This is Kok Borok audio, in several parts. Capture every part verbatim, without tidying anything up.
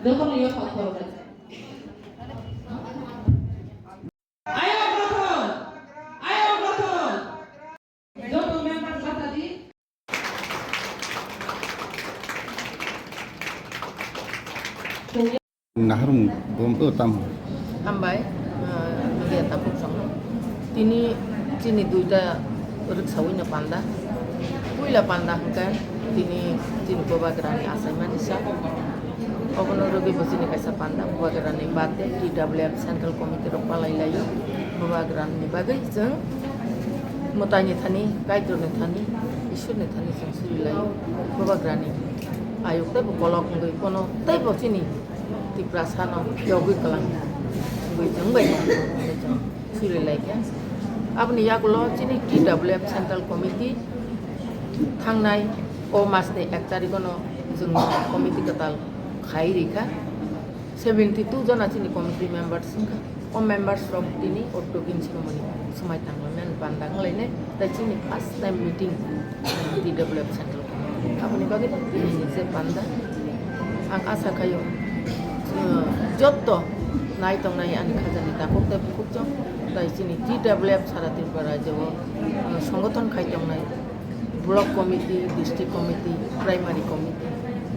Jotono yophang khoroknwi. Ayok Rothon! Ayok Rothon! Joto member bata di. Naharung bom to tam. Hambai, ah, media takhuk chwng. Tini chini duita rwksaui no panda. Puila panda hwnkhe tini chini Bubagrani achaimani sa. Obono rwgwi bo chini kaisa panda Bubagrani birthday T W F Central Committee rok palai laio. Bubagrani bagwi chwng mwtaini thani, Kaitorni thani, Ishwarni thani chwng suri laio. Bubagrani ayuk teibo kolok wngwi kono teibo chini Tiprasano yogwi kwlang wngwi chwng bai suri laikha. Aboni yagulo chini T W F Central Committee thangnai o masni ek tarikh ono chwng committee kwtal khai rikha. Seventy two jona chini committee members wngkha. O members rok tini o token swrwngmani swmai tanglaimani panda wnglainai. Tai chini first time meeting, uh, T W F Central Committee. Aboni bagwi tini ni je panda. Ang asa khaio, uh, jotto nai tongnai ani khajani takhuk tei bukhuk chwng. Tai chini T W F sara Tripura rajyo o, uh, songothon khai tongnai. Block committee, district committee, primary committee,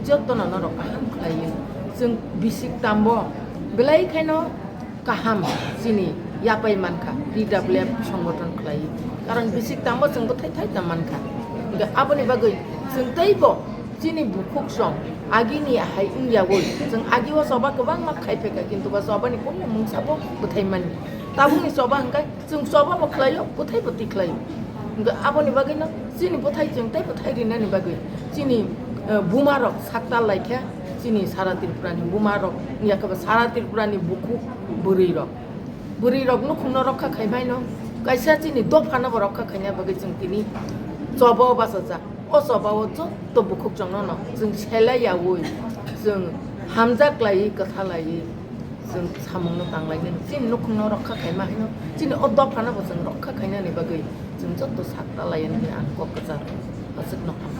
jotono norok kaham khlaiwi. Chwng bisik tambo belai khaino kaham chini yapai mankha, T W F songothon khlaiwi. Karon bisik tambo chwng bwthai thai tam mankha. Hwnkhe aboni bagwi chwng teibo chini bukhuk song agini hai wngyawi chwng agi o choba kwbangma khai phaikha, kintu ba chobani kunu mungsa bo bwthai mani. Tabukni choba hwnkhe Chwng choba bo khlaio, bwthai bo twi khlaio. Hwnkhe aboni bagwino chini bwthai chwng tei bwthai rinani bagwi chini, eh, buma rok saktal laikha, chini sara Tripura ni buma rok, yakhe bo sara Tripura ni bukhuk bwrwi rok. Bwrwi rok nukhungno rokha khai maino, kaisa chini dophano bo rokha khaina bagwi chwng tini choba o bachajak. O choba o joto bukhuk chwngno no chwng selai yaui, chwng hamjak laiwi, kwtha laiwi, chwng samungno tanglainani, chini nukhungno rokha khaima haino, chini o dophano bo chwng rokha khainani bagwi chwng joto sakta lainani ang kok kwchar aswkno ham.